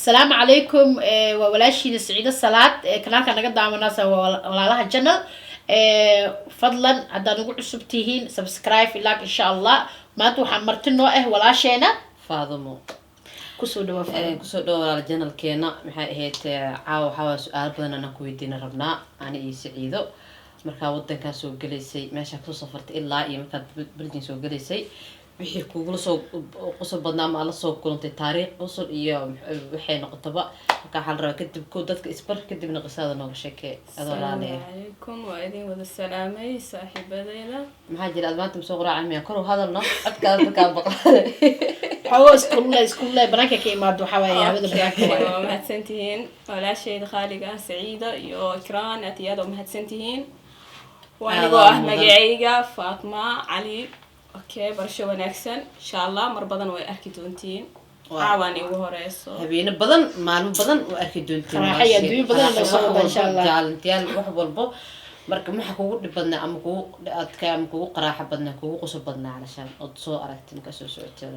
Asalaamu calaykum. Waa walaashiina Siciido Salaad. Kanaalka naga daawanaasa waa Walaalaha Channel. Fadlan haddaad ugu cusub tihiin, subscribe, like, insha Allah. Maanta waxaa marti noo ah walaasheena Faadumo. Kusoo dhawaa, Faadumo. Kusoo dhawo, walaala, channelkeena. Maxay ahayd, caawa waxaa waaya su-aalo badan anaan ku weydiina rabnaa, ani iyo Siciido. Markaa wadankaa soo gelaysay, meeshaa kasoo safartay ilaa iyo markaad Belgium soo gelaysay, wixii kugula soo qosol badnaa ama aad la soo kulantay, taariikh qosol iyo waxay noqotaba. Marka waxaa la rabaa kadib ko dadka isbar, kadibna qisada nooga sheekee adoo Asalaamu raaliya. calaykum, waa idin wada salaamay, saaxiibadeyda. Maxaa jira, aad maanta masoo quraacay miya? Kor u hadalno, codkaada dadkaa baqaale. Xogo iskulle iskulle banaanka ka imaado, waxaa waaye hawada banaanka waaye. Waa mahadsantihiin, walaashayda qaaliga ah Saciida iyo Ikraan, aad iyo aad waa mahadsantihiin. Waa anigoo ah mudan. Magacayga Faatma Cali. Okay, barasho wanaagsan, insha Allah mar badan way arki doontiin. Caawaan igu horeyso. Habeeno badan, maalmo badan oo arki doontiin. Raaxo iyo adduunyo badan la soo wada, insha Allah. Jaalantiyaal, wax walbo. Marka maxaa kugu dhib badnaa ama kugu adkaa ama kugu qaraaxo badnaa, kugu qosol badnaa, calashaan ood soo aragtay markaa soo socotay?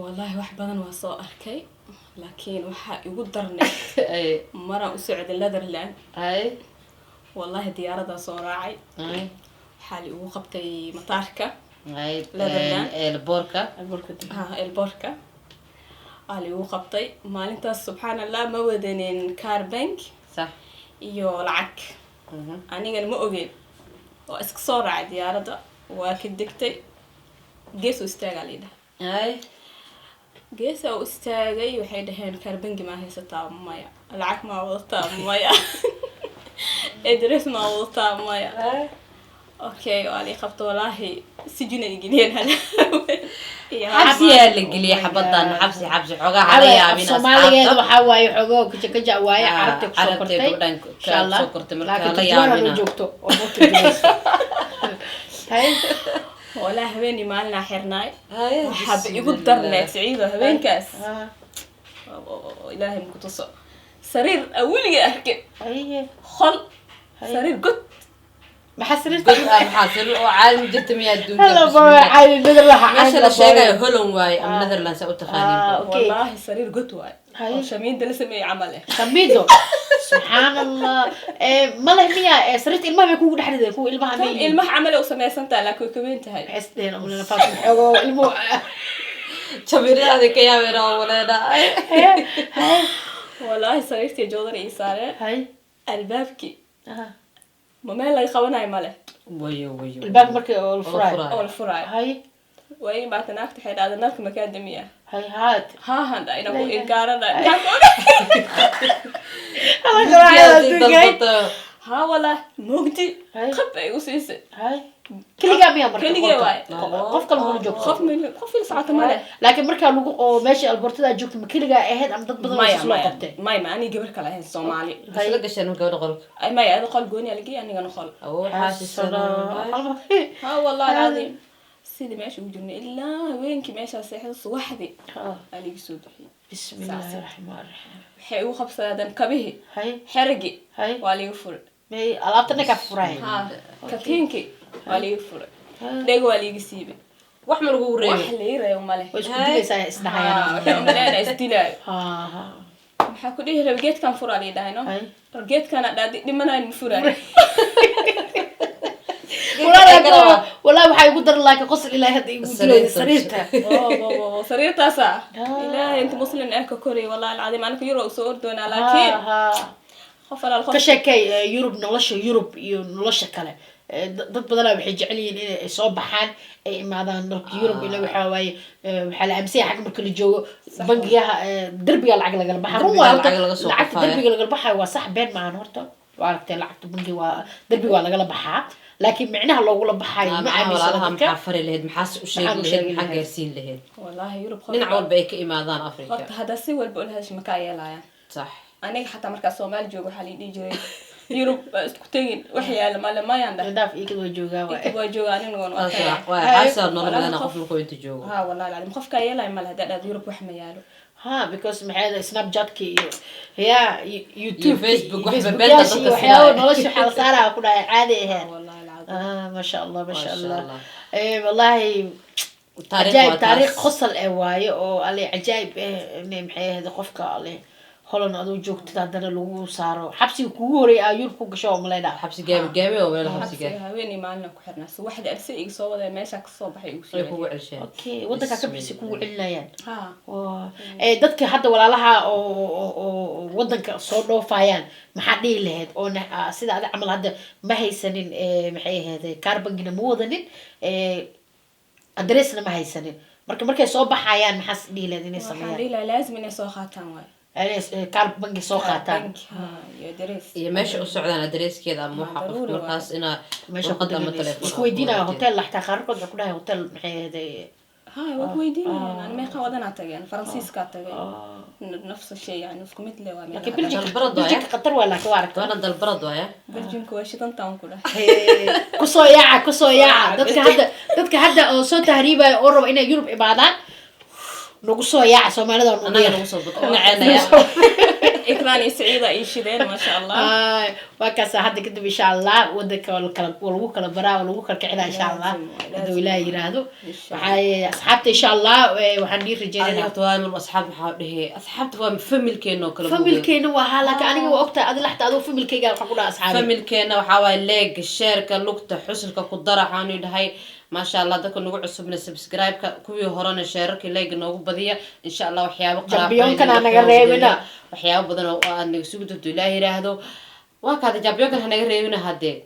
Wallahi wax badan waa soo arkay, laakiin waxaa igu darnay maraan u socday Netherland. Wallahi diyaaradaa soo raacay, waxaa la igu qabtay mataarka Netherland. Airportka. Ha, airportka aa la igu qabtay maalintaas. Subxaan Allah, ma wadanin kaar bank iyo lacag. Anigana ma ogeyn, waa iska soo raacay diyaaradda, waa ka degtay, gees u istaagaa la yidhaha. Geesa u istaagay, waxay dhaheen: "Kaar bangi maa haysataa?" "Maya." "Lacag maa wadataa?" "Maya." "Adres maa wadataa?" "Maya." Okay, waa lii qabta, walaahi sijina igeliyeen hal. Xabsiyaa la geliyay xabadan, xabsi, xabsi, xoogaa hala yaabin. Soomaaligeeda asxaabta. Waxaa waaye xogoo kaja kaja waaye. Carabtay kusoo carabtay kortay. Gabdhan insha Allah. kusoo kortay, marka laakiin la turjumaan yaabina. u joogto oo noo turjumayso. Hay. Walaa habeenii maalinaa xirnaay. Waxaaba igu darneed, Siciido, habeenkaas oo Ilaahay maku tuso sariir aan weligay arkin. Qol sariir god. Maxaa sariirta? God ah, maxaa sariir oo caalami jirta miyaa adduunka? Hala Bismillah. baba caadi Netherland. Meesha la sheegayo Holland waaye ama Netherlands aa u taqaaniin. Okay. Wallaahi sariir god waay oo shamiinta la sameeyey camal eh. Shamido, subxaan Allah. Ma leh miya sariirta ilmaha bay kugu dhex rideen kuwa ilmaha tan ma ilmaha camal ay u samaysantahay, laakiin way ka weyn tahay. Waxay isdheheen umlana Faatma xogoo ilmuhu. Jabiradaada ka yaabeen oo waleena. Wallaahi sariirtii joodari ii saareen. Albaabkii ma meel laga qabanayo male. Wayo, wayo. Albaabka marka oo la furaayo. Furaayo. Oo la furaayo. Waa ii imaatay naagta, waxay dhahday: "Nalka makaa damiya?" Hay haad. Haahan dha ina ku La ilaha. inkaarana. Dalbato. Haa, walaa mugdi qab ay igu siisay. Hay, keligaa miyaa marka Keligee qolka? Waaye. Qof kale kula joogto? Qof mil qof il socota male. Laakiin markaa lagu oo meesha airportada joogto, ma keligaa ahayd ama dad badan oo Maya. is loo Maya. qabtay? Maya, ma aniga gabar kale ahayn, Soomaali. Isla gasheen marka gabadha qolka? Ay, maya, ada qol gooni aa lagey, anigana qol. Awow xaasisano. Ha, wallahi alcadiim, sidii meesha ugu jirnay ilaa habeenkii meeshaa seexda, subaxdii aa liiga soo bixiyey. Bismi illaahi raxmaan raxiim. Waxay igu qabsadeen kabihii, xerigii waa liiga furay. May alaabta ninkaa furay? Ha, katiinkii waa liiga furay, dhega waa liiga siibay. Wax ma lagu Wax reebay? Lii reebo male. Way isku dilaysaa isdhahayaan. Waxay umaleynaa isdilaayo. Ha ha. Maxaa ku dhihi raba? "Geedkan furaa," lii dhahay no. "War geedkana dhaadi dhimanayn, ma furaayo." Walaa waxaa igu daran, laakiin qosol ilaahay hadda igu dilay Sariirta. sariirta. Wo, sariirtaasa Ilaahay inta muslim ah ka koray. Wallahi alcadiim, aniga Yuro usoo ordoonaa, laakiin qof alaal qof Ka sheekay Yurub, nolosha Yurub iyo nolosha kale. Dad badanaa waxay jecel yihiin inay soo baxaan, ay imaadaan dalka Yurub. Ila waxaa waaye, waxaa la aaminsan yahay xagga marka la joogo bangiyaha, derbiga lacag lagala baxa. Run Derbiga waa horta lacag laga soo lacagta qofaya. Derbiga lagala baxayo waa sax, been maahan. Horta waa aragtay, lacagta bangi waa derbiga waa lagala baxaa, laakiin micnaha loogula baxayo ma Maxaa aaminsana walaalaha dadka. Maxaa fari lahayd? Maxaase u sheegi Maxaan u lahayd? sheegi Maxaa lahayd? gaarsiin lahayd? Wallahi Yurub Dhinac walba ay ka imaadaan Africa. Horta haddaa si walba ula hadasha, makaa yeelayaan. Aniga xataa markaa Soomaali joogo waxaa la dhihi jiray: "Yurub waa isku tegin, wax yaala male." Mayaan dhah. Dhaaf iikad waa joogaa waay. Inta waa joogaa aniguna waan Taas arkaya. waa xaasaa nolol Walahi badan qof markuu inta joogo. Ha, wallahi alcadiim, qofkaa yeelaya male haddaa dhahdo Yurub wax ma yaalo. Ha, because maxay ahayd, Snapchatka iyo ya YouTube. Iyo Facebook, waxba Facebook beenta yaasha iyo dadka waxyaabo sidaaya. Nolosha waxaa la saaraya ku dhahay caadi ahayn. Wallahi alcadiim. Ah, maasha Allah, maasha Maasha Allah. Allah. Wallahi Taariikh cajaa'ib waa taariikh taas. Qosol eh waaye oo ale cajaa'ib eh, inay maxay ahayd qofka ale Holland adoo joogtid haddana lagu saaro xabsiga kugu horeey aa Yurub ku gasho oo malaynaa. Xabsi gaabi gaabi oo meel xabsiga. Xabsiga haweeney maalina ku xirnaa, subaxdii alse iga soo waday, meesha kasoo baxay igu Way soo kugu celsheen. Okay, waddankaa ka bixisay kugu celinayaan. Ha. Dadka hadda walaalaha oo wadanka soo dhoofayaan maxaa dhihi lahayd oona sida adi camal hadda ma haysanin, maxay ahayd, kaar bangina ma wadanin, adresna ma haysanin, marka markay soo baxayaan maxaas dhihi lahayd inay Waxaan sameeyaan? dhihi lahaa laazim inay soo qaataan waay. Inay kaar bangi soo qaataan. Banki, ha, iyo address. Iyo meesha u socdaan adreeskeeda ama waxa qofka Daruuri. Markaas inaa Meesha ku warqad ama deganayso. telefoon Isku weydiinaya hotel xataa qaarkood waxay ku dhahay hotel, maxay ahayd. Ha, waa ku weydiinayaan. Ani meeqa wadanaa tageen, Faransiiskaa tagay, nafsa shay yani, isku mid le waa Laakiin meelaha. Belgium Dalbarad waaya. Belgiumka khatar waa, laakiin waa aragta. Waana dalbarad waaya. Belgiumka waa shidantaan ku dhahay. Kusoo yaaca, kusoo yaaca dadka hadda oo soo tahriibaya oo raba inay Yurub imaadaan, nagu soo yaaca Soomaalida oo nagu Annaga yar. nagu soo bad dhinaceena. Ikraan iyo Saciida ii shideen, maasha Allah. Ay, waa kaasa hadda kadib insha Allah wadanka waa lakala, waa lagu kala baraa, waa lagu kala kicinaa insha Allah. Laazim waay, hadduu laazim. Ilaah yiraahdo. Insha Allah. Waxaa asxaabta insha Allah, waxaan dhihi Adiga rajeynaynaa. Horta waa mar asxaab, maxaa dhehe, asxaabta waa familkeena oo kale. Familkeena waa haa, laakiin aniga waa ogtahay adi laxta adoo familkayga waxaan ku dhaha asxaabi. Familkeena waxaa waaye leega, share-ka, lugta xusulka ku dara. Waxaanu dhahay maasha Allah, dadka nagu cusubna subscribe-ka, kuwii horena share-arkii leega noogu badiya insha Allah. Waxyaabo Jambiyoonkana naga reebina. Waxyaabo badan oo aad naga sugi doonto Ilaah yiraahdo. Waa kaada, jambiyonkan ha naga reebina haddee.